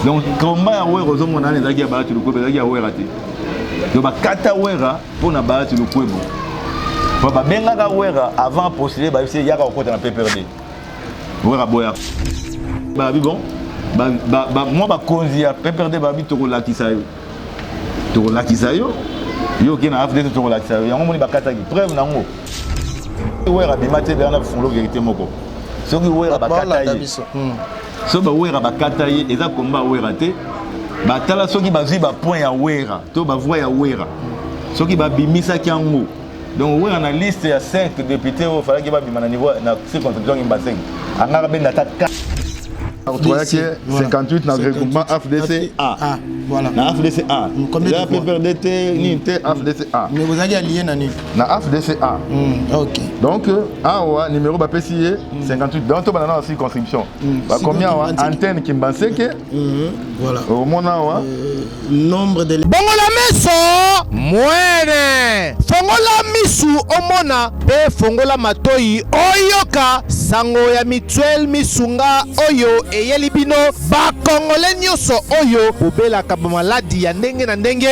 Donc combat ya Wera ozomona wana ezalaki ya Bahati Lukwebo, ezalaki ya Wera te. Donc bakata Wera mpo na Bahati Lukwebo. Po babengaka Wera avant postuler, bayebisi yaka kokota na PPRD. Wera boya. Babi bon, mwa bakonzi ya PPRD babi tokolakisa yo. Tokolakisa yo. Yo okei na AFDC tokolakisa yo. Yango moni bakataki preuve nango. Wera bima te bana fungola vérité moko. Soki Wera bakata ye. Soki bawera bakata ye eza komba Wera te. Batala soki bazwi ba point ya Wera to ba voix ya Wera. Soki babimisaki yango. Donc Wera na liste ya 5 députés oyo falaki babima na niveau na circonscription Kimbanseke. Angaka benda ata toyaki 58 na regroupement AFDC A. Ah, voilà. Na AFDC A. Combien de PPRD te nini te AFDC A. Mais bozalaki allié na nini? Na AFDC A. OK. Donc awa numéro bapesi ye 58. Donc tobanda na circonscription. Bakomi awa antenne Kimbanseke. Voilà. Omona awa nombre de Bongola meso mwene, fongola misu omona pe fongola matoi oyoka sango ya mutuelle Misunga oyo eyeli bino bakongole nyonso oyo bobelaka bamaladi ya ndenge na ndenge,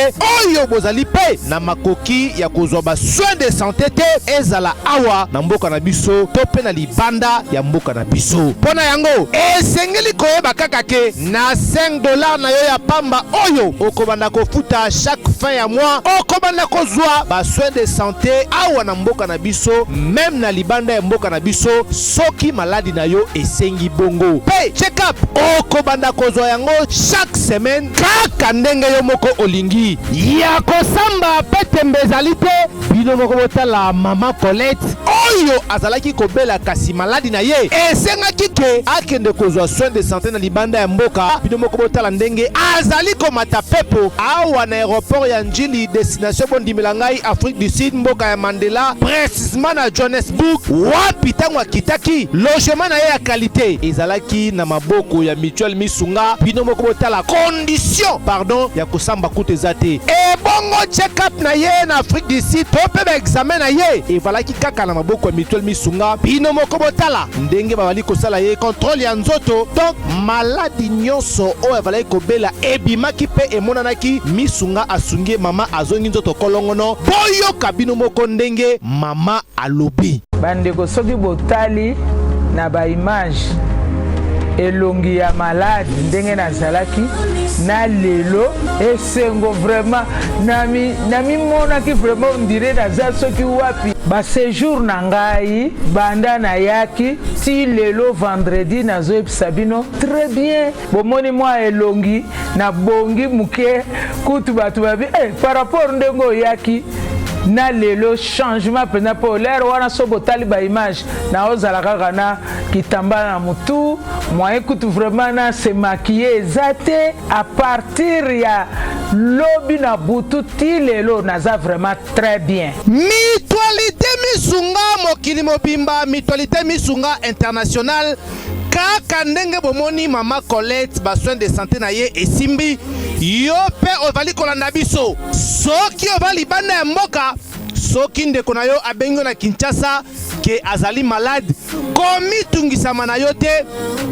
oyo bozali pe na makoki ya kozwa ba soins de santé te, ezala awa na mboka na biso to pe na libanda ya mboka na biso. Mpo na yango esengeli koyeba kaka ke na $5 na yo ya pamba oyo okobanda kofuta chaque fin ya mois, okobanda kozwa ba soins de santé awa na mboka na biso, même na libanda ya mboka na biso, soki maladi na yo esengi bongo. Pe check-up okobanda kozwa yango chaque semaine kaka ndenge yo moko olingi. Ya kosamba pe tembe ezali te. Bino moko botala mama Colette oyo azalaki kobela kasi maladi na ye esengaki ke akende kozwa soin de santé na libanda ya mboka. Bino moko botala ndenge azali komata pepo awa na aéroport ya Njili, destination bondimela ngai Afrique du Sud, mboka ya Mandela, précisément na Johannesburg, wapi ntango akitaki logement na ye ya qualité ezalaki na maboko ya mutuelle Misunga. Bino moko botala condition pardon ya kosamba kutu eza te. Ebongo check-up na ye na Afrique du Sud to mpe ba examen na ye evalaki kaka na maboko ya mutuelle Misunga. Bino moko botala ndenge babali kosala ye contrôle ya nzoto. Donc maladi nyonso oyo avalaki kobela ebimaki mpe emonanaki. Misunga asungi ye, mama azongi nzoto kolongono. Boyoka bino moko ndenge mama alobi. Bandeko, soki botali na ba image elongi ya malade ndenge nazalaki na lelo, esengo vraiment namimonaki vraiment on dirait naza soki wapi. Ba séjour na ngai banda nayaki ti lelo vendredi, nazoyebisa bino très bien. Bomoni mwa elongi nabongi moke, kutu bato babi par rapport ndenge oyaki na lelo, changement mpenza. Mpo lere wana so botali ba image, naozala kaka na kitambala na motu, moyen kutu vraiment na se maquiller eza te. À partir ya lobi na butu ti lelo, naza vraiment très bien. Mutualité Misunga mokili mobimba, Mutualité Misunga international. Kaka ndenge bomoni mama Colette, ba soins de santé na ye esimbi. Yo mpe ozali kolanda biso, soki oza libanda ya mboka, soki ndeko na yo abengi yo na Kinshasa ke azali malade, komitungisama na yo te,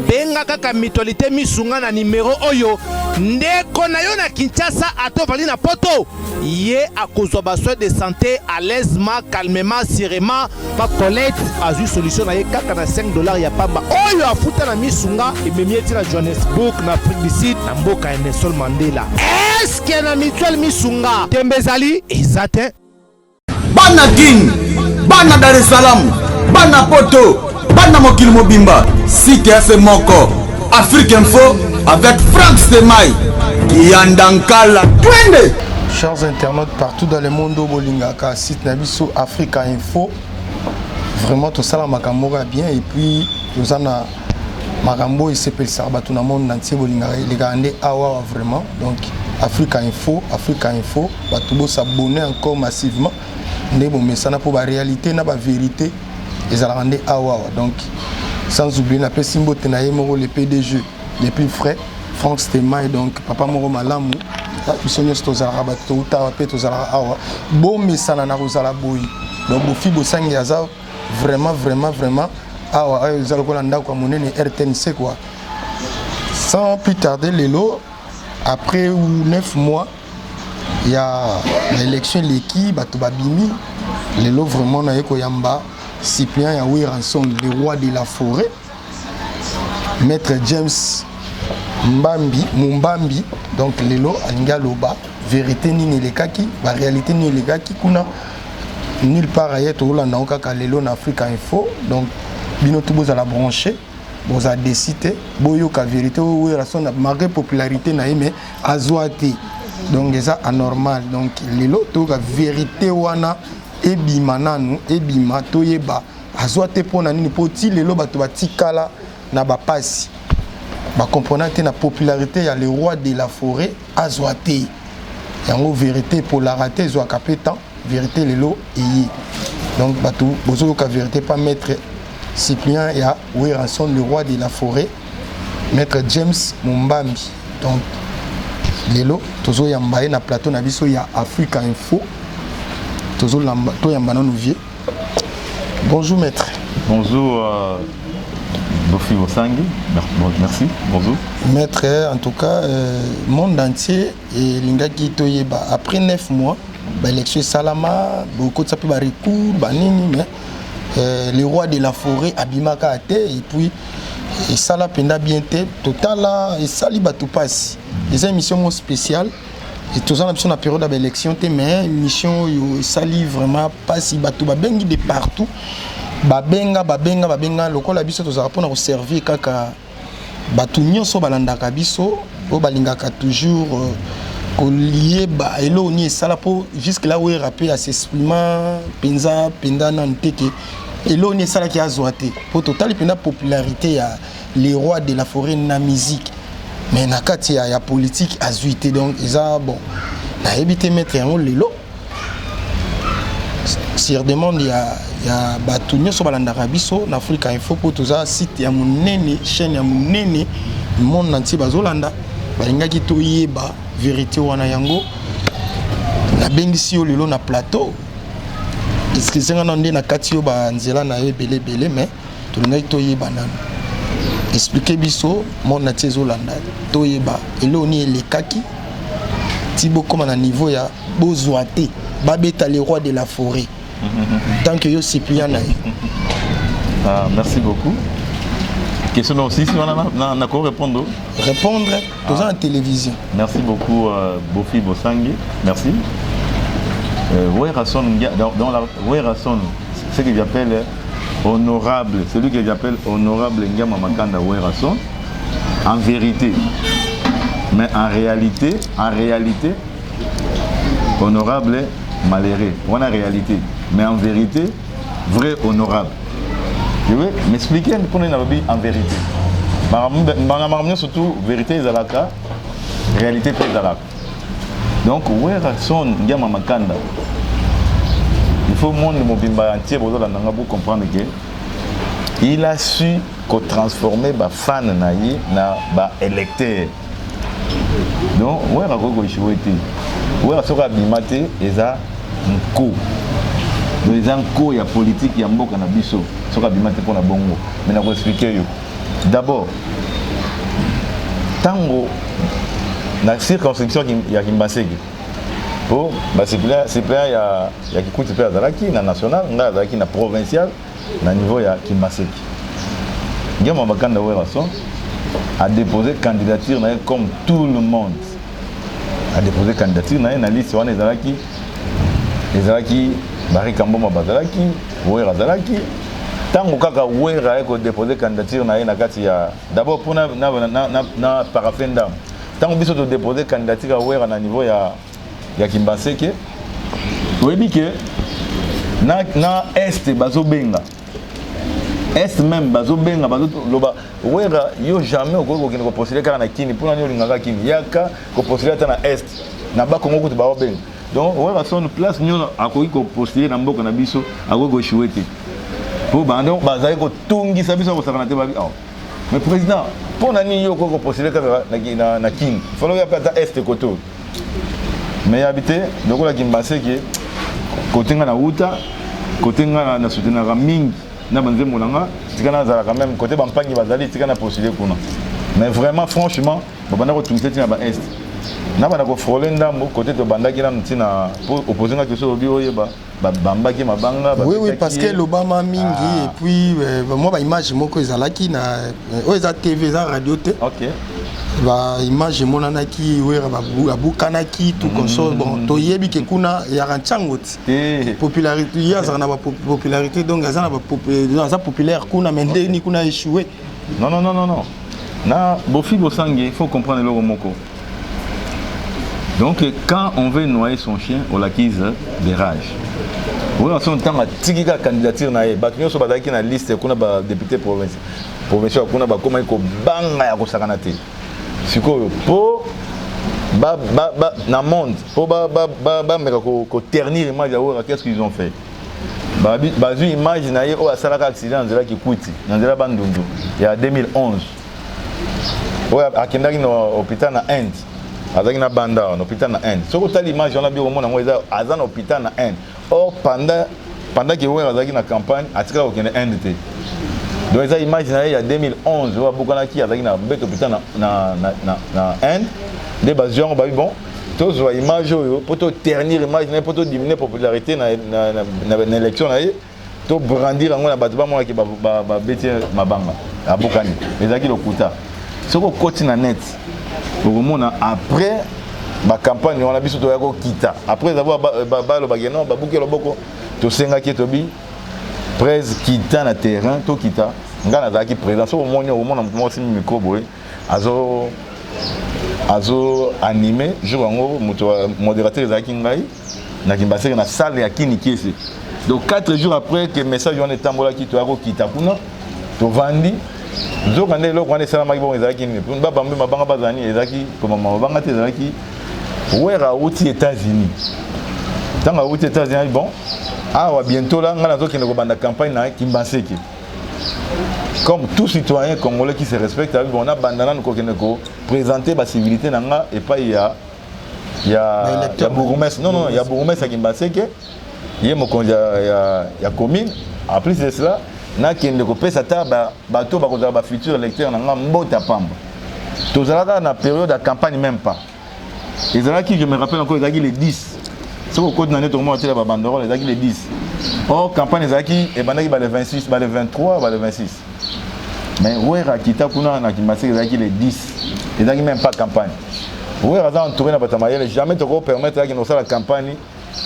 benga kaka Mutualité Misunga na nimero oyo. Ndeko na yo na Kinshasa ata ovandi na Poto, ye akozwa ba soins de santé à l'aisement, calmement, sûrement. Pa Colette azwi solution na ye kaka na $5 ya pamba oyo afuta na Misunga, ememi ye ti na Johannesburg na Afrique du Sud, na mboka ya Nelson Mandela. Eske na mutuelle Misunga tembe ezali? Eza te. Bana Kin, bana Dar es Salaam, bana Poto, bana mokili mobimba, site ya moko Afrique Info avec Frank Stemay Kiyandankala, twende. Chers internautes partout dans le monde, bolingaka site na biso Africa Info, vraiment tosala makambo moko ya bien et puis toza na makambo oyo esepelisaka bato na monde entier. Bolingaka elekaka nde awa vraiment. Donc Africa Info, Africa Info, bato bos'abonner encore massivement nde bomesana, mpo baréalité na bavérité ezalaka nde awa. Donc sans oublier, napesi mbote na ye moko le PDG le plus frais, Frank Stemay. Donc papa moko malamu, biso nyonso tozalaka bato touta awa mpe tozalaka awa, bomesana na kozala boye. Donc bofi bosangi aza vraiment vraiment vraiment awa. Oyo eza lokola ndako ya monene RTNC quoi. Sans plus tarder, lelo, après ou 9 mois, ya élection eleki, bato babimi. Lelo vraiment naye koyamba Cyprien ya Werrason, le roi de la forêt, Maître James Mbambi, Mumbambi. Donc lelo alingi aloba vérité nini elekaki, ba réalité nini elekaki kuna nulle part ailleurs. Tozolanda yango kaka lelo na Africa Info. Donc bino to bozala branché, bozala déçus te, boyoka vérité oyo. Werrason, malgré popularité na ye, mais azwa te, donc eza anormal. Donc lelo toyoka vérité wana, ebima nanu, ebima, toyeba azwa te mpo na nini, mpo ti lelo bato batikala na bapasi, bacomprendre te na popularité ya le roi de la forêt, azwa te. Yango vérité epolaka te, ezwaka mpe temps. Vérité lelo eye, donc bato bozoyoka vérité pa Maître Cyprien ya Werrason, le roi de la forêt, Maître James Mombambi. Donc lelo tozoyamba ye na plateau na biso ya Africa Info. Tozolamba, toyamba nanu vieux. Bonjour maître. Bonjour Bofi Bosangi, merci, bonjour. Maître, en tout cas, monde entier elingaki toyeba après 9 mois, baélection esalama, bokotisa mpe barecours banini, mais le roi de la forêt abimaka te. Et puis esala mpenza bien te, totala esali bato mpasi. Eza émission moko spéciale, toza na biso na période ya baélection te, mais émission oyo esali vraiment mpasi. Bato babengi de partout, babenga, babenga, babenga. Lokola biso tozalaka mpona koservir kaka bato nyonso balandaka biso, oyo balingaka toujours koyeba eloko nini esala, mpo jusque là Wera mpe as'exprima mpenza mpenza nanu te ke eloko nini esalaki azwa te, mpo totali mpenza popularité ya le roi de la forêt na musique, mais na kati ya politique azwi te. Donc eza bon, nayebi te maître. Yango lelo, sur demande ya bato nyonso balandaka biso na Africa Info, mpo toza site ya monene, chaîne ya monene, monde entier bazolanda, balingaki toyeba vérité wana. Yango nabengisi yo lelo na plateau. Excuse nga na nde na kati yo banzela na yo ebele ebele, mais tolingaki toyeba nano. Explique biso, monde entier ezolanda, toyeba eloko nini elekaki ti bokóma na niveau ya bozwa te, babeta le roi de la forêt tant que yo suppléant na ye. Ah, merci beaucoup. Question aussi, si on a, a, répondre. Répondre, toza na télévision. Merci beaucoup, Bofi Bosangi. Merci. Werrason, dans la Werrason, ce que j'appelle honorable, celui que j'appelle honorable Ngiama Makanda Werrason, en vérité. Mais en réalité, honorable malheureux. On a réalité. Mais en vérité, vrai honorable. Je vais m'expliquer pour nous en vérité. Surtout, vérité ezalaka, réalité mpe ezalaka. Donc Werrason Ngiama Makanda, il faut monde mobimba entier bozolanda nga pour comprendre que il a su kotransformer bafan na ye na baélecteur. Donc Wera akoki koéchouer te. Wera soki abima te, eza nko, donc eza nko ya politique ya mboka na biso soki abima te mpona bongo. Mais nakoexpliquer yo d'abord. Ntango na circonscription ya Kimbaseke, po basuppléant ya Kikuti mpe azalaki na national, ngai azalaki na provincial na niveau ya Kimbaseke, Ngiama Makanda Werrason a déposé candidature na ye comme tout le monde. A déposé candidature na ye na liste wana, ezalaki Barika Mboma, bazalaki, Wera azalaki. Ntango kaka Wera aye kodépose candidature na ye na kati ya d'abord mpona na paraphe ndambo, ntango biso todépose candidature ya Wera na niveau ya Kimbaseke, oyebi ke na est bazobenga, est même bazobenga, bazoloba: "Wera, yo jamais okoki kokende kopostule kaka na Kini. Mpona nini olingaka Kini? Yaka kopostule ata na est, na Bakongo kutu baobenga." Donc Wera son place nyonso akoki kopostule na mboka na biso, akoki koéchouer te, mpo bando bazali kotungisa biso kosakana te. Babi: "Oh, mais président, mpo na nini yo okoki kopostule kaka na Kini? Falo ya mpe ata est kote oyo." Mais yabi te, lokola Kimbaseke kote nga na wuta, kote nga na soutenaka mingi na banzembo na nga, tika nazalaka même kote bampangi bazali, tika na postule kuna. Mais vraiment, franchement, babanda kotungisa ntina ba est nabanda kofrôler ndambo côté. Tobandaki nanu ntina po opposé nga question, obi oyeba babambaki mabanga. Oui, parce que elobama mingi. Ah. Et puis mwa baimage moko ezalaki na oyo eza TV, eza radio te. Baimage emonanaki, Wera abukanaki, tout consort. Bon, toyebi ke kuna yaka ntiango ti popularité, ye azalaka na bapopularité, donc aza na aza populaire kuna, mais ndeni kuna échoué. Non, non, non, non, non, na Bofi Bosange, il faut comprendre eloko moko. Donc quand on veut noyer son chien, on l'accuse de rage. Oyo so ntango atiki kaka candidature na ye, bato nyonso bazalaki na liste kuna, badéputé provincial kuna bakomaki kobanga ya kosakana te. Sikoyo mpo na monde, mpo bameka koternir image ya Wera, qu'est-ce qu'ils ont fait? Bazwi image na ye oyo asalaka accident na nzela Kikwiti, na nzela Bandundu ya 2011, oyo akendaki na hôpital na Inde, azalaki na banda na hôpital na Inde. Soki otali image wana, bi komona yango eza aza na hôpital na Inde. Or pendant ke Wera azalaki na campagne, atikala kokende Inde te. Donc eza image na ye ya 2011 oyo abukanaki, azalaki na mbeto hôpital na Inde. Nde bazwi yango, babi: bon, tozwa image oyo mpo toternir image na ye, mpo todiminuer popularité na élection na ye, tobrandir yango na bato bamonaki babeti mabanga, abukani. Ezalaki lokuta. Soki okoti na net, okomona après bacampagne wana, biso toya kokita après avoir balobaki non, babuki loboko. Tosengaki, tobi prese kita na terrain, tokita. Ngai nazalaki présent. Soki omoni, okomona moto moko asimbi micro boye, azo animé jour yango. Moto modérateur ezalaki ngai na Kimbaseke, na salle ya Kini Kiese. Donc 4 jours après que message wana etambolaki, toya kokita kuna, tovandi. Nzoka nde eloko wana esalamaki bongo. Ezalaki nini? Babambe mabanga, bazala nini? Ezalaki komama mabanga te, ezalaki Wera awuti États-Unis. Ntango awuti États-Unis, bon, awa bientôt la ngai nazokende kobanda campagne na Kimbanseke. Comme tout citoyen congolais qui se respecte, abi bon, nabanda nanu kokende koprésenter bacivilité na nga epai ya bourgmestre, non, non, ya bourgmestre ya Kimbaseke, ye mokonzi ya commune. En plus de cela, nakende kopesa ata bato bakozala bafutur électeur na nga mbota pamba. Tozalaka na période ya campagne, même pas, ezalaki, je me rappelle encore, ezalaki le 10. Soki okoti na nde, tokomona tela babanderole, ezalaki le 10. Or campagne ezalaki ebandaki ba le 26, ba le 23, ba le 26, mais Wera akita kuna na Kimbaseke ezalaki le 10, ezalaki même pas campagne. Wera aza entouré na bato ya mayele. Jamais tokopermettre akende kosala campagne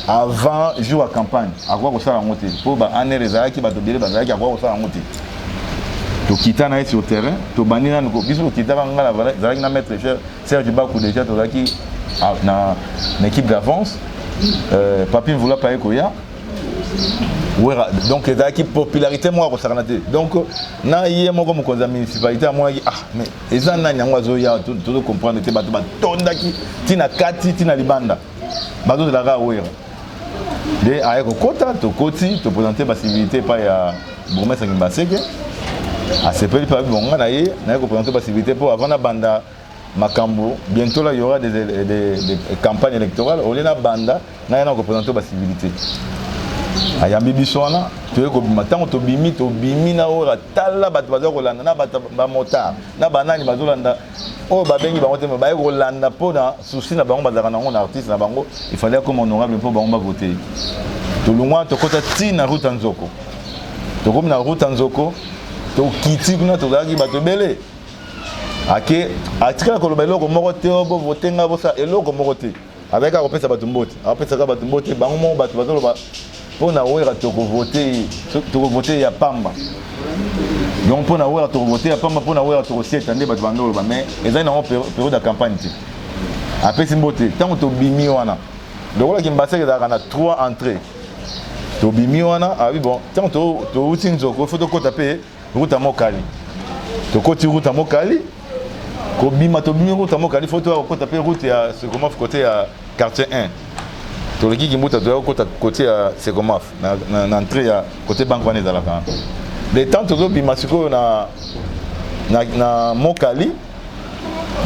avant jour ya campagne. Akoka kosala yango te, mpo ba ANR ezalaki, bato ebele bazalaki, akoka kosala yango te. Tokita na ye sur terrain, tobandi nanu biso tokitaka. Ngai ezalaki na maître Serge Baku, déjà tozalaki na équipe d'avance. Papi Mvula paye koya Wera. Donc ezalaki popularité moko akosakana te. Donc na ye moko mokonzi ya municipalité amonaki: ah, mais eza nani yango azoya? Tozocomprendre te. Bato batondaki ntina kati, ntina libanda, bazozelaka Wera. Nde aye kokota, tokoti, toprésente bacivilité epai ya bourgmestre Kimbaseke. Asepeli mpe, abi bonga na ye, naye koprésente bacivilité mpo avant nabanda makambo, bientôt là il y aura des campagnes électorales, olie na banda naye na koprésente bacivilité. Ayambi biso wana, toye kobima. Ntango tobimi, tobimi na oyo tala bato baza kolanda, na bato bamotard na banani bazolanda, oyo babengi bango te, baye kolanda mpo na souci na bango bazalaka nango na artiste na bango. Il fallait comme honorable mpo bango bavote. Tolongwa, tokɔta ti na route ya Nzoko. Tokomi na route ya Nzoko, tokiti kuna, tozalaki bato ebele. Ake atikala koloba eloko moko te, bovote nga, bosala eloko moko te. Azalaki kaka kopesa bato mbote, apesaka bato mbote. Bango moko bato bazoloba: mpo na Wera tokovote, tokovote ya pamba. Donc mpo na Wera tokovote ya pamba, mpo na Wera tokosieta. Nde bato bando oloba, mais ezali nango période ya campagne te. Apesi mbote. Ntango tobimi wana, lokola Kimbaseke ezalaka na trois entrées, tobimi wana, abi bon, ntango touti Nzoko, faut tokɔta mpe route ya Mokali. Tokoti route ya Mokali, kobima, tobimi route ya Mokali, faut toya kokɔta mpe route ya Sekomaf, côté ya quartier 1. Toleki Kimbuta, toya kokɔta côté ya Sekomaf, na entrée ya côté banque wana ezalaka. Le temps tozobima sikoyo na Mokali,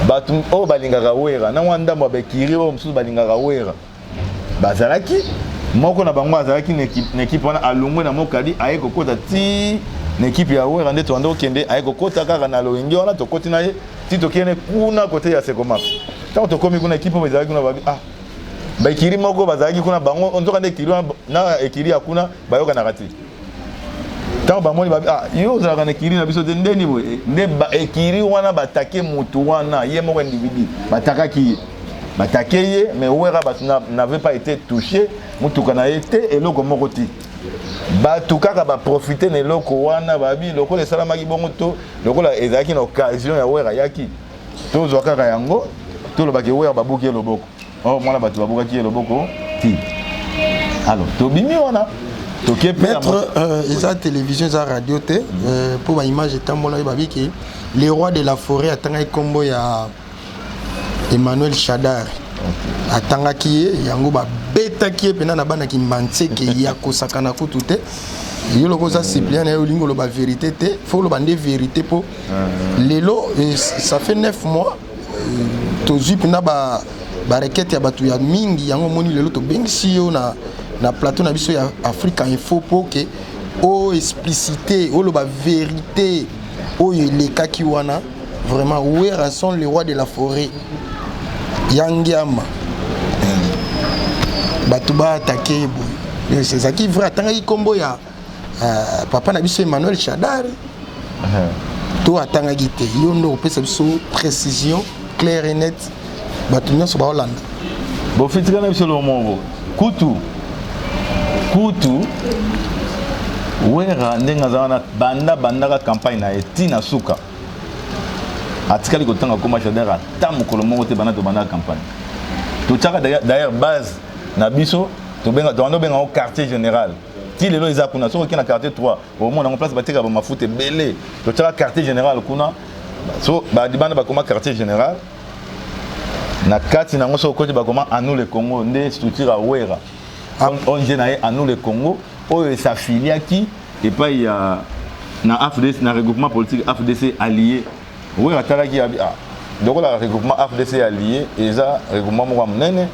bato oyo balingaka Wera na mwa ndambo ya bekiri oyo mosusu balingaka Wera bazalaki. Moko na bango azalaki na équipe wana, alongwe na Mokali, aye kokɔta ti na équipe ya Wera. Nde tobanda kokende, aye kokɔta kaka na loyenge wana, tokɔti na ye. Ti tokende kuna kote ya Sekomaf. Ntango tokomi kuna, ekipe oyo ezalaki kuna babi, ah, baekiri moko bazalaki kuna, bango nzoka nde ekiri na ekiri ya kuna bayokanaka te. Ntango bamoni babi, ah, yo ozalaka na ekiri na biso te, ndeni boye nde ekiri wana batake motu wana ye moko individu, batakaki ye, batake ye. Mais Wera, bato n'avait pas été touché, motuka na ye te, eloko moko te. Bato kaka baprofite na eloko wana, babi lokola esalamaki bongo, to lokola ezalaki na occasion ya Wera ayaki, tozwa kaka yango, tolobaki Wera babuki ye loboko. Oh, mwana bato babukaki ye loboko ti. Alors tobimi wana, toke mpe. Maître, eza télévision, eza radio te, mpo baimage etambolaki, babiki le roi de la forêt atangaki nkombo ya Emmanuel Shadari, atangaki ye yango, babetaki ye mpena na bana Kimbanseke ya kosakana kutu te. Yo loko oza suppléant na ye, olingi oloba vérité te, faut oloba nde vérité, mpo lelo ça fait 9 mois, tozwi mpena ba barequête ya bato ya mingi. Yango omoni lelo tobengisi yo na plateau na biso ya Africa Info mpo ke oexplicité, oloba vérité oyo elekaki wana. Vraiment, Werrason le roi de la forêt ya ngiama, bato baatake ye boye, ezalaki vrai atangaki nkombo ya papa na biso Emmanuel Shadari to atangaki te? Yo nde okopesa biso précision claire et nette, bato nyonso baolanda. Bofitika na biso lomobo kutu kutu. Wera, ndenge aza wana, banda bandaka campagne na ye ntina suka, atikali kotanga koma Shadari ata mokolo moko te. Banda tobandaka campagne, totiaka d'ailleurs base na biso, tobenga, tobanda obenga yango quartier général. Ti lelo eza kuna. Soki okei na quartier 3, omona yango, place batekaka bamafuta ebele. Totiaka quartier général kuna. So bana bakoma quartier général, na kati nango soki okoti, bakoma Anou le Congo, nde structure ya Wera, ONG na ye Anou le Congo, oyo esafiliaki epai ya na AFDC, na regroupement politique AFDC allié. Wera atalaki, abi, ah, lokola regroupement AFDC allié eza regroupement moko ya monene,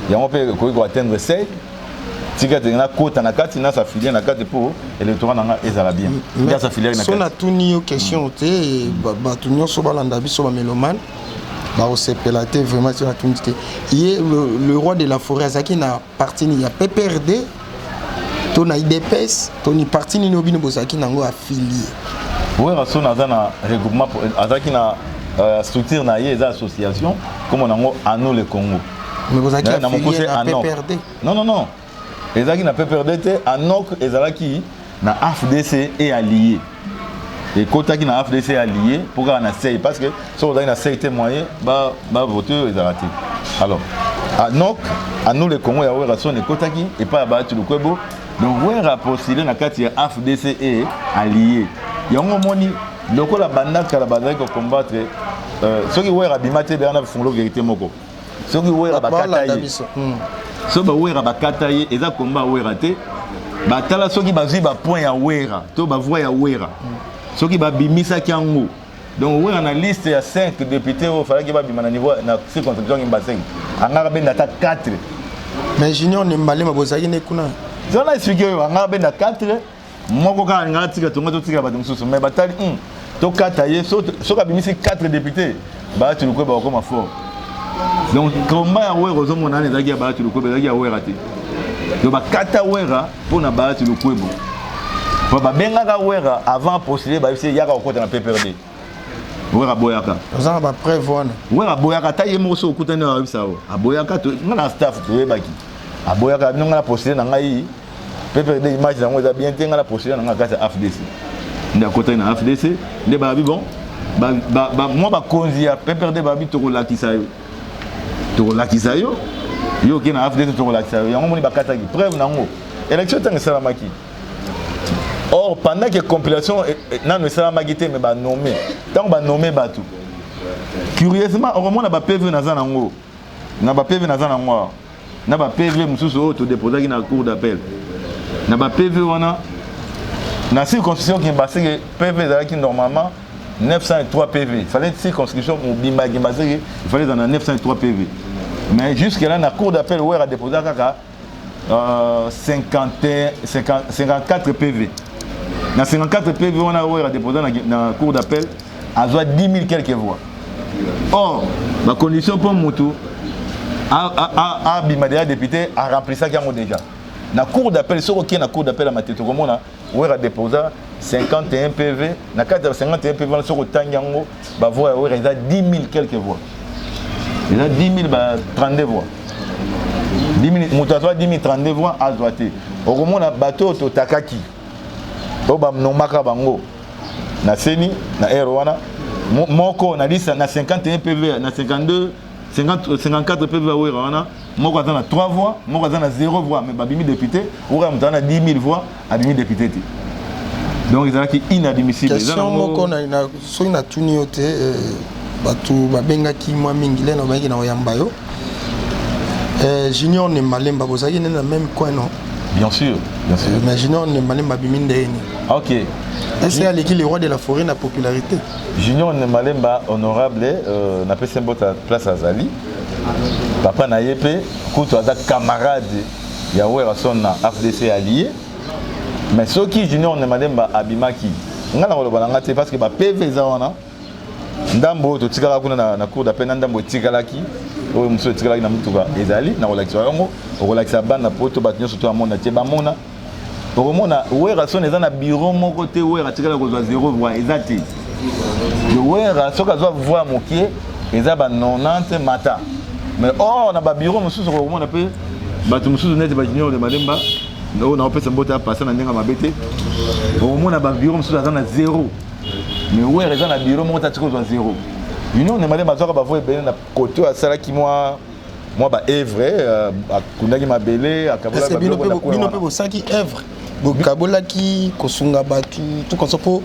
yango mpe ekoki koatteindre seuil, tika tenge nakota na kati, nasafilie na kati mpo électorat na nga ezala bien. Nde asafiliaki na so kati. Natuni yo question te, bato nyonso balanda biso, bamélomane bakosepela te. Vraiment, so natuni te, ye le roi de la forêt azalaki na parti nini? Ya PPRD to na UDPS to ni parti nini oyo bino bozalaki nango affilié? Werason aza na regroupement, azalaki na structure na ye, eza association, kombo nango Ano le Congo. Mais bozalaki Na mokuse affilié na ANOC. PPRD? Non, non, non, ezalaki na PPRD te. ANOC ezalaki na AFDC et allié, ekotaki na AFDC allié mpo kaka na seuil, parce que soki ozalaki na seuil te, moyen bavote oyo ezala te. Alors ANOC, Ano le Congo ya Werason, ekotaki epai ya Bahati Lukwebo. Donc Wera postule na kati ya AFDC et allié. Yango omoni lokola banda kala bazalaki kocombattre, soki Wera abima te, beyana fungola vérité moko, soki Wera bakata Balanda ye biso. So bawera bakata ye, eza komba Wera te. Batala soki bazwi bapoint ya Wera to bavoix ya Wera, soki babimisaki yango. Donc Wera na liste ya 5 député oyo falaki babima na niveau na circonscription Kimbanseke, angaka benda ata 4. Mais Junior Nembalema bozalaki nde kuna? Zona expliqué oyo, angaka benda 4, moko kaka alingaka tika, tonga totikala bato mosusu. Mais batali, tokata ye, soki abimisi 4 député, Bahati Lukwebo bakokoma fort. Donc combat ya Wera ozomona wana ezalaki ya Bahati Lukwebo, ezalaki ya Wera te. Donc bakata Wera mpo na Bahati Lukwebo, po babengaka Wera avant postule, bayebisi ye, yaka kokota na PPRD. Wera aboyaka. Oza na bapreuve wana? Wera aboyaka. Ata ye moko, soki okutani, ayebisa yo aboyaka. Nga na staff toyebaki aboyaka. Bino, nga na postule na ngai PPRD, image nango eza bien te, nga na postule na ngai kati ya AFDC. Nde akotaki na AFDC, nde babi bon, mwa bakonzi ya PPRD babi, tokolakisa yo, tokolakisa yo, yo oke na AFDC, tokolakisa yo. Yango moni bakataki. Preuve nango, élection ntango esalamaki, or pendant que compilation nano esalamaki te, mais banome, ntango banome bato, curieusement okomona baPV naza nango, na baPV naza nango awa, na baPV mosusu oyo todéposaki na cour d'appel, na baPV wana na circonscription Kimbaseke, PV ezalaki normalement 903 PV. Il fallait circonscription mobimba ya Kimbaseke, il fallait ezala na 903 PV, mais jusque là na cour d'appel, Wera déposa kaka 50, 50, 54 PV. Na 54 PV wana Wera déposa na cour d'appel, azwa 10 000 quelques voix. Or bacondition mpo mutu abima déjà député, aremplissaki yango déjà na cour d'appel. Soki okei na cour d'appel ya Matete, okomona Wera déposa 51 PV. Na kati ya 51 PV wana, soki otangi yango, bavoix ya Wera eza 10 000 quelques voix, eza 10 000 ba 32 voix. 10 000, moto azwa 10 032 voix azwa te. Okomona bato oyo totakaki, oyo banomaka bango na CENI na ere wana, moko na liste na 51 PV, na 52, 50, 54 PV ya Wera wana, moko aza na 3 voix, moko aza na 0 voix, mais babimi député. Wera moto aza na 10 000 voix, abimi député te. Donc ezalaki inadmissible. Question moko soki natuni yo te, bato babengaki mwa mingi lena bayaki na koyamba yo. Junior Nembalemba, bozalaki nde na même coin, non? Bien sûr, bien sûr. Mais Junior Nembalemba abimi ndenge nini? Ok. Est-ce aleki le roi de la forêt na popularité? Junior Malemba, honorable, napesi mbote place azali. Papa na ye mpe kutu aza camarade ya Werason na AFDC allié. Mais soki Junior Malemba abimaki, nga na koloba na nga te, parce que baPV eza wana. Ndambo oyo totikalaka kuna na cour d'appel, na ndambo etikalaki, oyo mosusu etikalaki na mutuka, ezali na kolakisa yango. Okolakisa bana poto, bato nyonso to amona tie bamona. Okomona Werason eza na bureau moko te Wera atikala kozwa zéro voix, eza te. Wera soki azwa voix mokie, eza ba 90 mata. Mais or na babureau mosusu, okomona mpe bato mosusu neti bajunior de Malemba oyo naopesa mbote ya pasa na ndenge mabe te, okomona babureau mosusu aza na zéro. Mais Wera eza na bureau moko te atika kozwa zéro. Junior de Malemba azwaka bavoix ebele na kote oyo asalaki mwa baœuvre, akundaki mabele. Est-ce bino mpe bosalaki œuvre, bokabolaki, kosunga bato, tout comme ça, mpo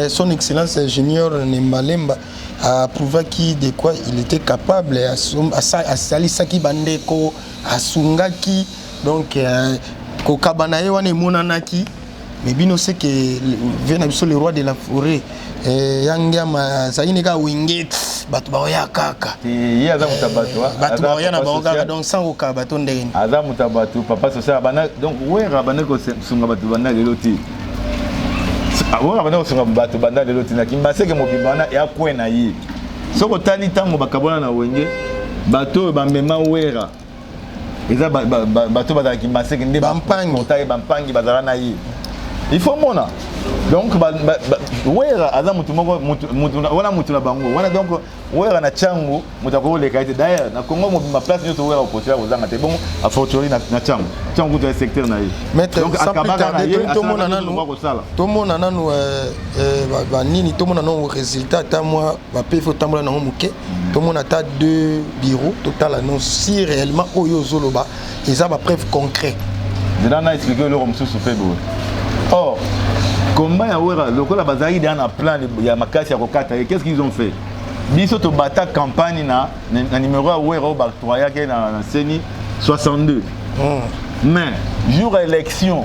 son excellence Junior Nembalemba aprouvaki de quoi il était capable? Asalisaki bandeko, asungaki, donc kokaba na ye wana emonanaki. Mais bino seke vie na biso, le roi de la forêt ya ngiama azalaki ne kaka wenge, bato baoya kaka. Ye aza moto ya bato. Bato baoya na bango kaka, donc sans kokaba bato ndenge nini? Aza moto ya bato, papa social bana. Donc Wera banda kosunga bato banda lelo te. Wera banda kosunga bato banda lelo te. Na Kimbaseke mobimba wana ya kwe na ye, soki otali ntango bakabwana na Wenge, bato oyo bamema Wera eza bato bazalaki Maseke nde. Bampangi. Bampangi bazala na ye. Il faut mona, donc Wera aza motu moko wana, motu na bango wana. Donc Wera na Ntiango, moto akoleka ye te. D'ailleurs na Congo mobimba, place nyonso Wera opostela, kozanga te. Bongo a fortiori na Ntiango. Ntiango kutu ya secteur na ye. Donc akabaka na ye, tomona nanu, tomona nanu banini, tomona nanu résultat ata mwa baPV otambola nango moke, tomona ata deux bureau, totala no si réellement oyo ozoloba eza bapreuve concret. Nzela na expliquer eloko mosusu mpe boye. Or combat ya Wera, lokola bazalaki deja na plan ya makasi ya kokata ye, qu'est ce qu'ils ont fait? Biso tobata campagne na numéro ya Wera oyo batroyaki na CENI, 62. Mais jour ya élection,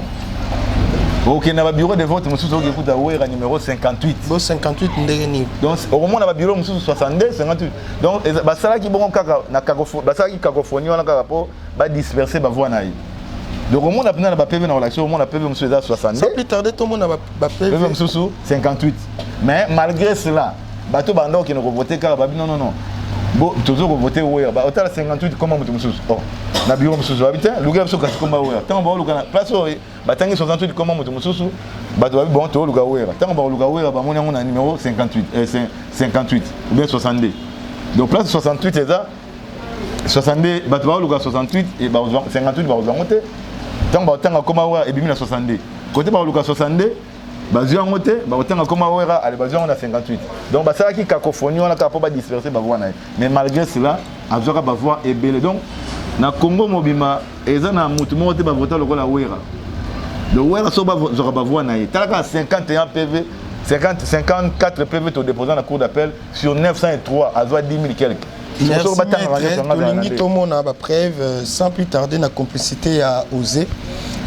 okende na babureau de vote mosusu, okekuta Wera numéro 58. Bo 58 ndenge nini? Donc okomona babureau mosusu 62, 58. Donc basalaki bongo kaka na basalaki cacophonie wana kaka mpo badisperse bavoix na ye. Donc omona mpenza na baPV na kolakisa, omona PV mosusu eza 62. Sans plus tarder, tomona baPV mosusu 58. Mais malgré cela, bato banda okende kovote kaka, babi non, non, non, bo tozo kovote Wera. Otala 58 koma moto mosusu. Oh, na bureau mosusu babi te, lukela biso kasi komba Wera. Ntango baoluka na place oyo batangi 68 koma moto mosusu, bato babi bon, tooluka Wera. Ntango bakoluka Wera, bamoni yango na numéro 58, 58 ou bien 62. Donc place 68 eza 62, bato baoluka 68 et 58, bakozwa yango te. Ntango bakotanga koma Wera, ebimi na 62. Kote bakoluka 62, bazwi yango te. Bakotanga koma Wera, ale bazwi yango na 58. Donc basalaki cacophonie wana kaka mpo badisperse bavoix na ye. Mais malgré cela, azwaka bavoix ebele. Donc na Congo mobimba, eza na motu moko te bavota lokola Wera. Donc Wera, so bazwaka bavoix na ye, tala kaka 51 PV, 50, 54 PV todéposa na cour d'appel sur 903, azwa 10 000 quelque. Merci maître, tolingi tomona bapreuve sans plus tarder na complicité ya Osé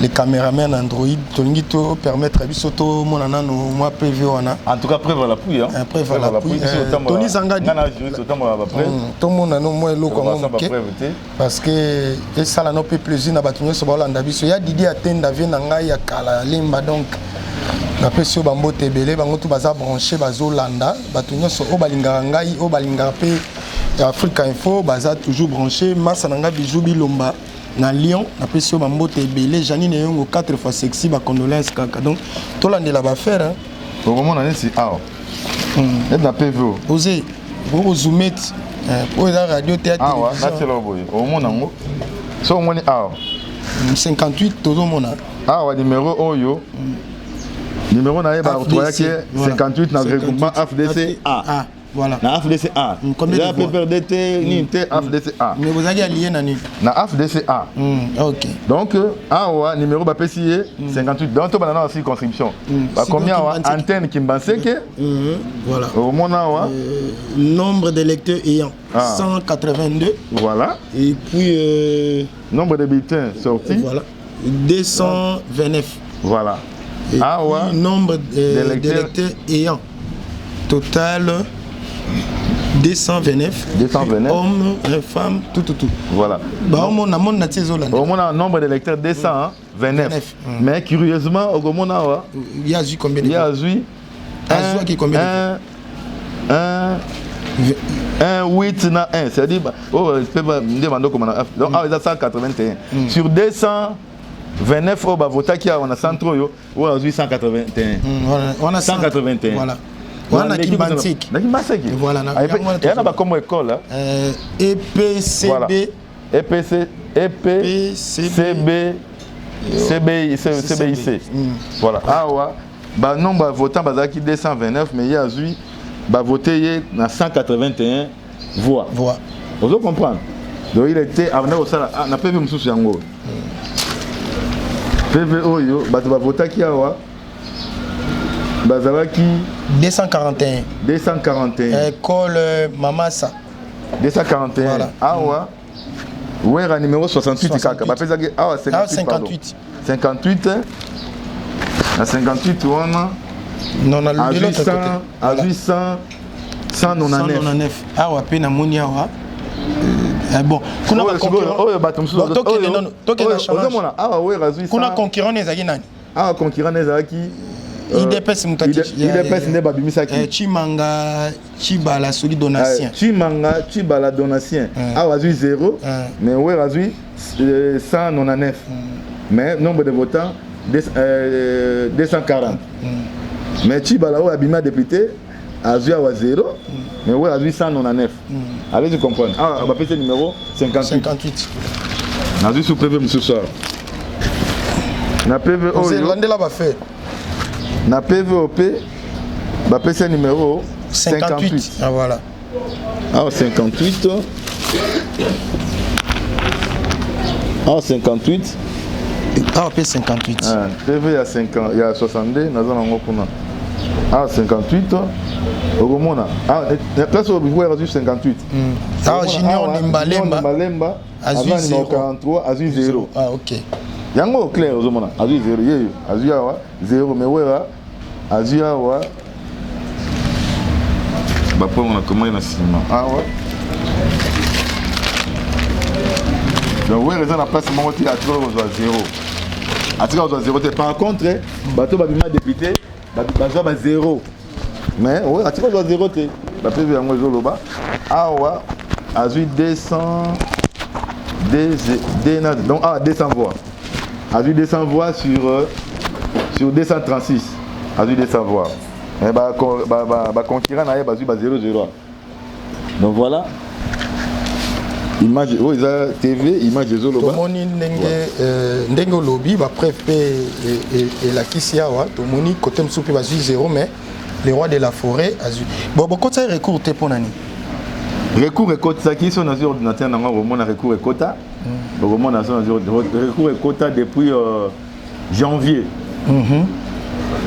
le caméraman Android. Tolingi to permettre biso tomona nano mwa PV wana. En tout cas, preuve à l'appui, hein. Preuve à l'appui. Tony Zangadi, tomona no mwa eloko yango moke, parce que esala no mpe plaisir na bato nyonso baolanda biso. Ya Didi Atenda, vie na ngai ya kala ya Lemba, donc Napesi yo bambote ebele, bango tu baza branché, bazolanda. Bato nyonso oyo balingaka ngai, oyo balingaka mpe Africa Info, baza toujours branché. Masa na ngai Bijou Bilomba na Lyon, napesi yo bambote ebele. Janine Eyongo 4 fois sexy, bacondoléance kaka. Donc tolandela baaffaire, hein. Okomona neti awa, neti na PV. Ose okozume ti oyo eza radio te ya awa télévision. Natiela boye, omona yango. So omoni awa 58 tozomona. Awa numéro oyo, numéro na ye baoctroyaki voilà. 58 na regroupement AFDC A. Ah, voilà. Na AFDC A. Combien de eza voix? PPRD te, nini te, AFDC A. Mais bozalaki allié na nini? Na AFDC A. Ok. Donc awa numéro bapesi ye 58. Donc tobanda na circonscription, bakomi awa Kimbanseke. Antenne Kimbanseke. Voilà. Omona awa. Nombre d'électeurs ayant Ah. 182. Voilà. Et puis nombre de bulletins sortis. Voilà, 229. Voilà. Et awa puis, nombre d'électeurs. d'électeurs ayant total 229. 229. Hommes, femmes, tout tout tout. Voilà. Baomona mona na ti ezolanda. Omona nombre d'électeurs 229. Mais curieusement, okomona awa Ye azwi combien de ye azwi Azwaki combien de 1 1 8 na 1, c'est-à-dire oyo mpe nde bando koma na. Donc awa eza 181 sur 229 oyo bavotaki awa na centre oyo, oyo azwi 181. Wana 181. Voilà, wana Kimbanseke. Na Kimbanseke. Voilà, yango wana. Eya na bakombo école, hein. EPCB. Voilà. EPC, EP, CB, CBI, CBIC. Voilà. Awa, ba nombre ya votants bazalaki 229, mais ye azwi, bavote ye na 181 voix. Voix. Ozo comprendre? Donc il était avant kosala, ah, na PV mosusu yango. PV oyo, bato bavotaki awa bazalaki 241. 241. École Mamasa. 241. Voilà. Awa Wera numéro 68 kaka bapesaki awa 58, pardon. 58. 58, na 58 wana Non, na de azwi l'autre 100 côté. Azwi 100 199. 199 awa mpe namoni awa. Bon, kuna Oyo oyo bato mosusu Bon, tokende nano, tokende na challenge. Ozomona awa Wera azwi Kuna 100 concurrent ezalaki nani? Awa concurrent ezalaki UDPS moto UDPS nde babimisaki. Chimanga Chibala soki Donatien. Chimanga Chibala Donatien awa azwi 0, mais Wera azwi 199, mais nombre de votants 240. Mais Chibala oyo abima député azwi awa 0, mais Wera azwi 199. Allez comprendre, awa bapesi numéro 58. 58. Nazwi su PV mosusu awa, na PV oyo Landela bafe. Na PV oyo mpe bapesi numéro 58. 58. Ah, voilà. Awa 58, awa 58. Awa mpe 58. Ah, PV ya 50 ya 62 naza nango kuna. Awa 58, okomona ah, place oyo Wera azwi 58. Awa Junior Nimbalemba. Nimbalemba azwi aza numéro 0. 43, azwi 0. Ah, ok. Yango clair, ozomona azwi 0, yeyo azwi awa 0, mais Wera azwi awa bapongo na komai na nsima awa. Donc Wera eza na place moko te atikala kozwa 0, atikala kozwa 0 te. Par contre bato babima député bazwa ba 0, mais Wera atikala kozwa 0 te. BaPV yango ezoloba awa azwi 200 donc awa 200 voix, azwi 200 voix sur 236, azwi 200 voix, mais baconcurrent na ye bazwi ba 0 0. Donc voilà, image oyo eza TV, image ezoloba. Tomoni ndenge ndenge olobi, bapreuve mpe elakisi awa. Tomoni côté mosusu mpe bazwi 0, mais le roi de la forêt azwi. Bon, bokotisa recours te mpo na nini? Recours ekotisaki. So nazwi ordinateur nango, okomona recours ekota, okomona. So nazwi recours ekota depuis janvier.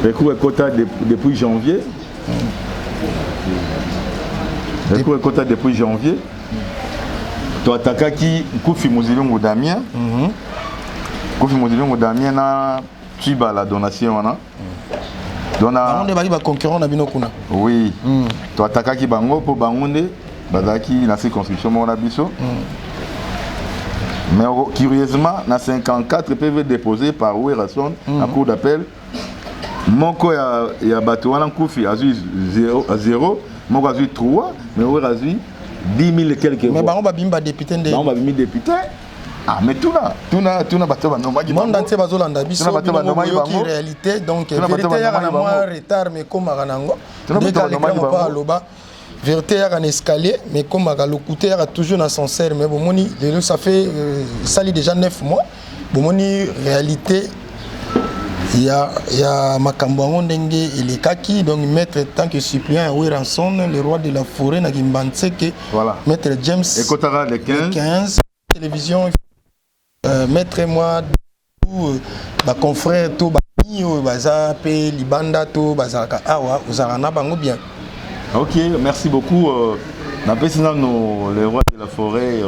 Recours ekota depuis janvier. Recours ekota depuis janvier. Toatakaki Nkufi Mozilungu Damien, Nkufi Mozilungu Damien na Chibala Donatien wana. Donc Bango nde bali baconcurrent na bino kuna? Oui, toatakaki bango mpo bango nde bazalaki na circonscription moko na biso. Mais curieusement, na 54 PV déposé par Werrason na cour d'appel, Moko ya, ya bato wana nkufi azwi 0, moko azwi 3, mais Wera azwi 10 000 et quelques Mais bango babimi ba député nde. Bango babimi député. Ah mais tuna tuna tuna bato banomaki monde entier bazolanda biso bino boyoki réalité donc vérité yaka na mwa retard mais ekomaka nango ndenge alekaka mpo aloba vérité yaka na escalier mais ekomaka lokuta yaka toujours na ascenseur. Mais bomoni lelo, ça fait esali déjà 9 mois, bomoni réalité ya makambo yango ndenge elekaki. Donc maître, tant que suppléant ya Werrason, le roi de la forêt na Kimbanseke. Voilà. Maître James. Ekotaka le 15. 15 télévision, maître moi euh, baconfrère to bami oyo baza mpe libanda to bazalaka awa, ozalaka na bango bien. Ok, merci beaucoup. Napesi nano le roi de la forêt,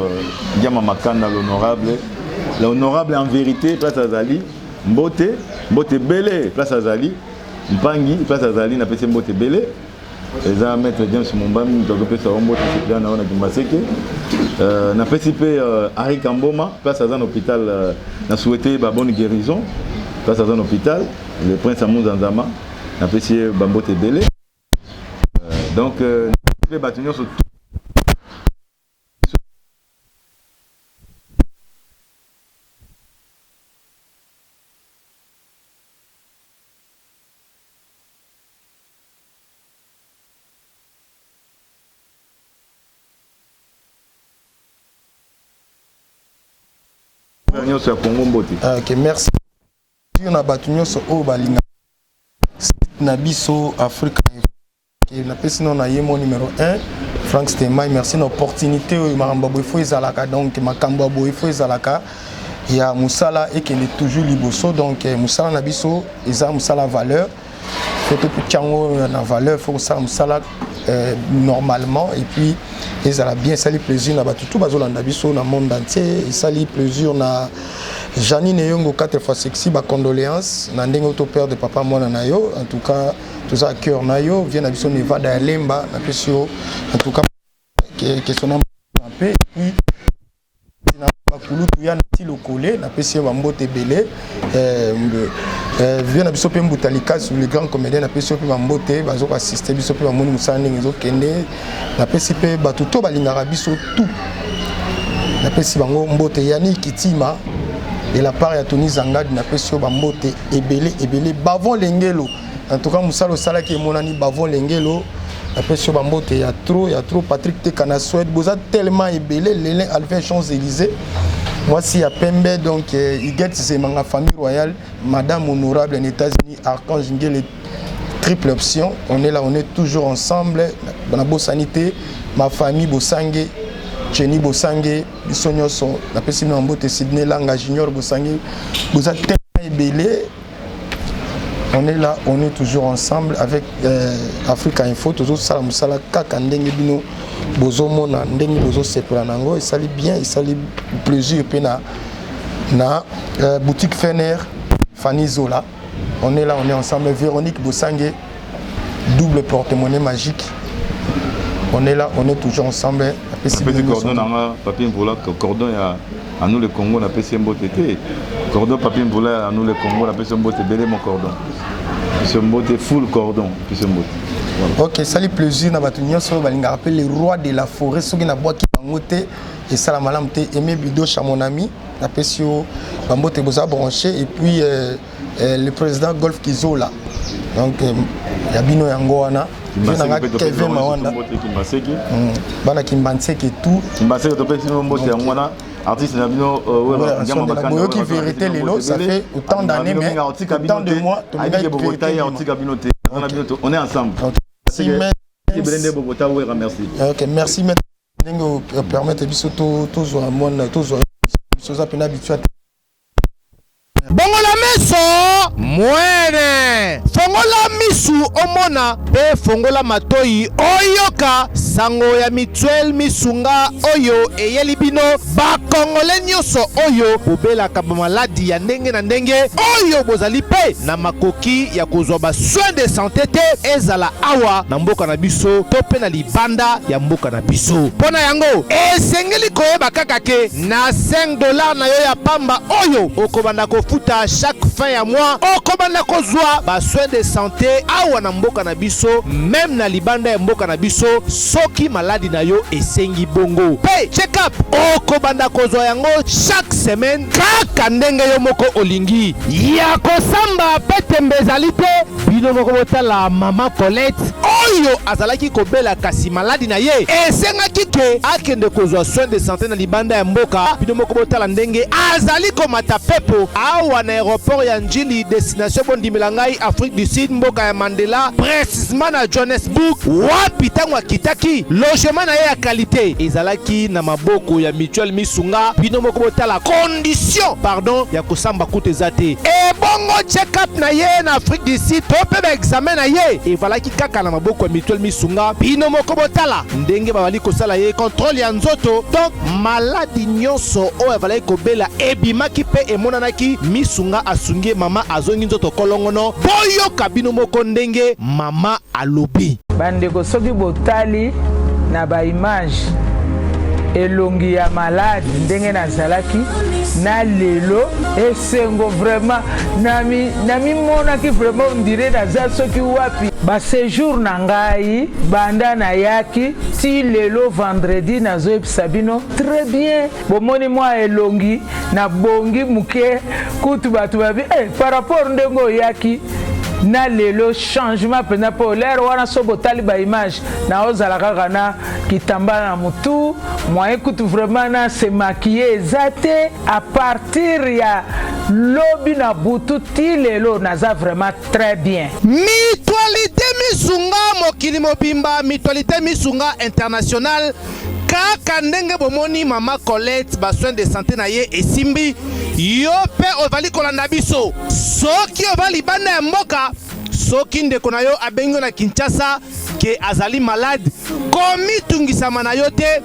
Diama Makanda, l'honorable, l'honorable en vérité, place azali, mbote, mbote ebele. Place azali mpangi, place azali, napesi mbote ebele. Eza maître James Mombami moto azopesa yo mbote, suppléant na yo na Kimbaseke. Napesi mpe Henri Kamboma, place aza na hôpital, na souhaite ba bonne guérison, place aza na hôpital. Le prince Amunzanzama, napesi ye bambote ebele. Donc mpe bato nyonso. Nyonso ya Congo, mbote. Ok, merci na bato nyonso oyo balinga site na biso Afrika. Napesi nano na ye mo numéro 1, Frank Stemay, merci na opportunité oyo. Makambo ya boye fo ezalaka, donc makambo ya boye fo ezalaka ya mosala ekende toujours liboso. Donc mosala na biso eza mosala valeur, faut totia yango na valeur, faut kosala mosala normalement et puis ezala bien. Esali plaisir na bato tout bazolanda biso na monde entier. Esali plaisir na Janine Eyongo, 4 fois sexy, bacondoléance na ndenge oto perdre papa mwana na yo. En tout cas toza à cœur na yo. Vie na biso Nevada ya Lemba, napesi yo en tout cas question na mpe. Et puis na bakulutu ya nati lokole, napesi yo bambote ebele. Vie na biso mpe Mbuta Likasu, le grand comédien, napesi yo mpe bambote. Bazokoassiste biso mpe bamoni mosala ndenge ezokende. Napesi mpe bato to balingaka biso tout, napesi bango mbote. Yani Kitima, de la part ya Tony Zangadi, napesi yo bambote ebele ebele. Bavon Lengelo, en tout cas mosala osalaki emonani. Bavon Lengelo, napesi yo bambote ya trop, ya trop. Patrick Teka na Suède, boza tellement ebele. Lelin Alvin, Champs Élysées, mwasi ya pembe. Donc Iget Zemanga, famille royale, madame honorable en États-Unis, Archange Ngele, triple option, on est là, on est toujours ensemble. Na bosani te ma famille Bosange, Cheni Bosange, biso nyonso napesi bino mbote. Sydney Langa, Junior Bosange, boza tellement ebele. On est là, on est toujours ensemble avec Africa Info. Tozosala mosala kaka ndenge bino bozomona, ndenge bozosepela nango. Esali bien, esali plaisir mpe na boutique Fener, Fanny Zola, on est là, on est ensemble. Véronique Bosange, double porte-monnaie magique, on est là, on est toujours ensemble. Napesi cordon nanga Papi Mvula, cordon ya Anou le Congo, napesi ye mbote te. Cordon Papi Mvula ya Anou le Congo, napesi mbote ebele. Mon cordon, napesi mbote full cordon, napesi mbote. Voilà. Ok, esali plaisir na bato nyonso oyo balingaka mpe le roi de la forêt. Soki nabwaki bango te, esala malamu te. Aimé Bidosha, mon ami, napesi yo bambote, boza branché. Et puis le président Golf Kizola, donc ya bino yango wana, nanga Kevin Mawanda, bana Kimbanseke tout. Kimbaseke, topesi bino mbote. Yango wana artiste na bino. Boyoki vérité lelo, ça fait autant d'années, mais autant de mois. Otika bino te, on est ensemble. Merci. Ok, merci maître, ndenge permettre biso tozwa mwana, tozwa biso, oza mpena habitué. Bongola meso mwene, fongola misu omona mpe fongola matoi oyoka sango ya mutuelle misunga oyo eyeli bino bakongole nyonso oyo bobelaka bamaladi ya ndenge na ndenge, oyo bozali mpe na makoki ya kozwa basoin de santé te, ezala awa na mboka na biso to mpe na libanda ya mboka na biso. Mpo na yango, esengeli koyeba kaka ke na 5 $ na yo ya pamba oyo okobanda kofuta chaque fin ya mois, okobanda kozwa basoin de santé awa na mboka na biso, même na libanda ya mboka na biso, soki maladi na yo esengi bongo. Mpe check-up okobanda kozwa yango chaque semaine, kaka ndenge yo moko olingi. Ya kosamba mpe tembe ezali te. Bino moko botala mama Colette oyo azalaki kobela, kasi maladi na ye esengaki ke akende kozwa soin de santé na libanda ya mboka. Bino moko botala ndenge azali komata pepo awa na aéroport ya Njili, destination, bondimela ngai, Afrique du Sud, mboka ya Mandela, précisement na Johannesburg, wapi ntango akitaki, logement na ye ya qualité ezalaki na maboko ya Mutuelle Misunga. Bino moko botala condition, pardon, ya kosamba kutu eza te. Ebongo check-up na ye na Afrique du Sud to mpe baexamen na ye evalaki kaka na maboko ya Mutuelle Misunga. Bino moko botala ndenge babali kosala ye contrôle ya nzoto. Donc maladi nyonso oyo avalaki kobela ebimaki mpe emonanaki. Misunga asungi ye, mama azongi nzoto kolongono. Boyoka bino moko ndenge mama alobi. Bandeko, soki botali na baimage, elongi ya maladi ndenge nazalaki na lelo, esengo vraiment. Namimonaki vraiment on dirait naza soki wapi. Baséjour na ngai banda nayaki ti lelo vendredi, nazoyebisa bino très bien, bomoni mwa elongi nabongi moke. Kutu bato babi par rapport ndenge oyaki na lelo, changement mpenza. Mpo lere wana, so botali baimage, naozala kaka na kitambala na motu, moyen kutu vraiment na se maquiller eza te. À partir ya lobi na butu ti lelo, naza vraiment très bien. Mutualité Misunga mokili mobimba, Mutualité Misunga International. Kaka ndenge bomoni mama Colette, basoin de santé na ye esimbi. Yo mpe ozali kolanda biso, soki oza libanda ya mboka, soki ndeko na yo abengi yo na Kinshasa ke azali malade, komitungisama na yo te.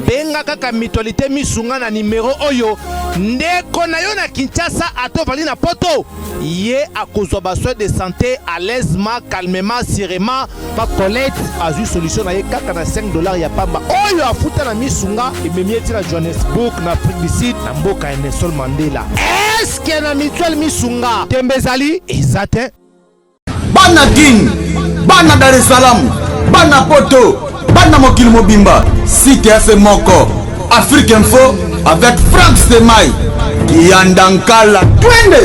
Benga kaka Mutualité Misunga na nimero oyo. Ndeko na yo na Kinshasa, ata ozali na Poto, ye akozwa basoin de santé à l'aisement, calmement, sûrement. Pa Colette azwi solution na ye kaka na 5 $ ya pamba oyo afuta na Misunga, ememi ye ti na Johannesburg, na Afrique du Sud, na mboka ya Nelson Mandela. Eske na Mutuelle Misunga tembe ezali? Eza te. Bana Kin, bana Dar es Salaam, bana Poto, bana mokili mobimba, site ya se moko, Afrique Info avec Frank Stemai Kianda Nkala, twende.